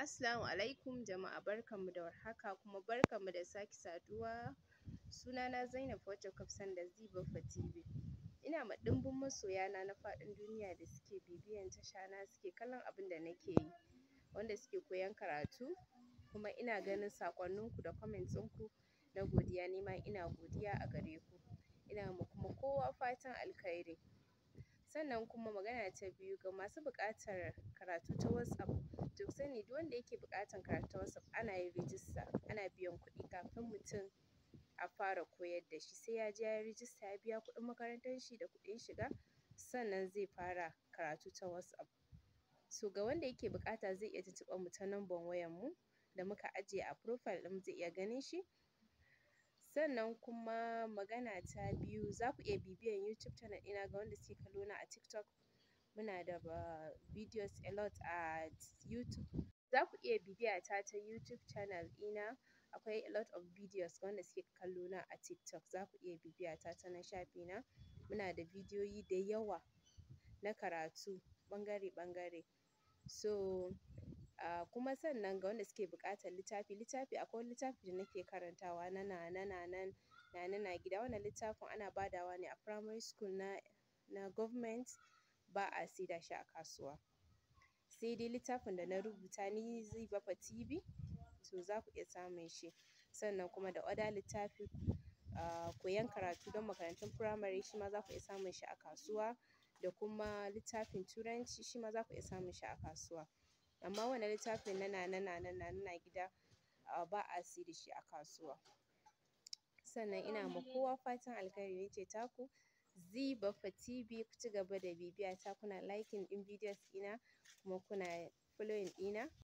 Assalamu alaikum jama'a, barkanmu da warhaka, kuma barkanmu da sake saduwa. Sunana Zainab, wacce kuka fi sani da Zee TV. Ina ma ɗimbin masoyana na faɗin duniya da suke bibiyan tashana, suke kallon abin da nake yi, wanda suke koyan karatu, kuma ina ganin saƙonninku da comments ɗinku na godiya, nima ina godiya a gare ku. Ina ma kuma kowa fatan alkhairi. Sannan kuma magana ta biyu, ga masu buƙatar karatu ta WhatsApp, to ku sani, duk wanda yake buƙatar karatu ta WhatsApp, ana yin rijista, ana biyan kuɗi kafin mutum a fara koyar da shi. Sai ya je ya yi rijista, ya biya kuɗin makarantar shi da kuɗin shiga, sannan zai fara karatu ta WhatsApp. So ga wanda yake buƙata, zai iya tuntuɓar mu ta number wayar mu da muka ajiye a profile ɗin, zai iya ganin shi. Sannan kuma magana ta biyu, za ku iya bibiyan YouTube channel ɗina. Ga wanda suke kallo na a TikTok, muna da videos a lot a YouTube. Za ku iya bibiya ta ta YouTube channel ɗina, akwai a lot of videos. Ga wanda suke kallo na a TikTok, za ku iya bibiya ta ta nan shafi na, muna da bidiyoyi da yawa na karatu ɓangare-ɓangare. So kuma sannan ga wanda suke buƙatar littafi, akwai wani littafi da nake karantawa na Nana Nanan, Nana na Gida. Wannan littafin ana badawa ne a primary school na government, ba a saida shi a kasuwa. Sai dai littafin da na rubuta ni, Zee Baffa TV, to za ku iya samun shi. Sannan kuma da other littafi koyan karatu don makarantun firamare, shi ma za ku iya samun shi a kasuwa, da kuma littafin Turanci, shi ma za ku iya samun shi a kasuwa. Amma wannan littafin na Nana Nanan, Nana na Gida, ba a saida shi a kasuwa. Sannan ina ma kowa fatan alkhairi. Ni ce taku Zee Baffa TV. Ku ci gaba da bibiya ta, kuna liking ɗin videos ɗina, kuma kuna following ɗina.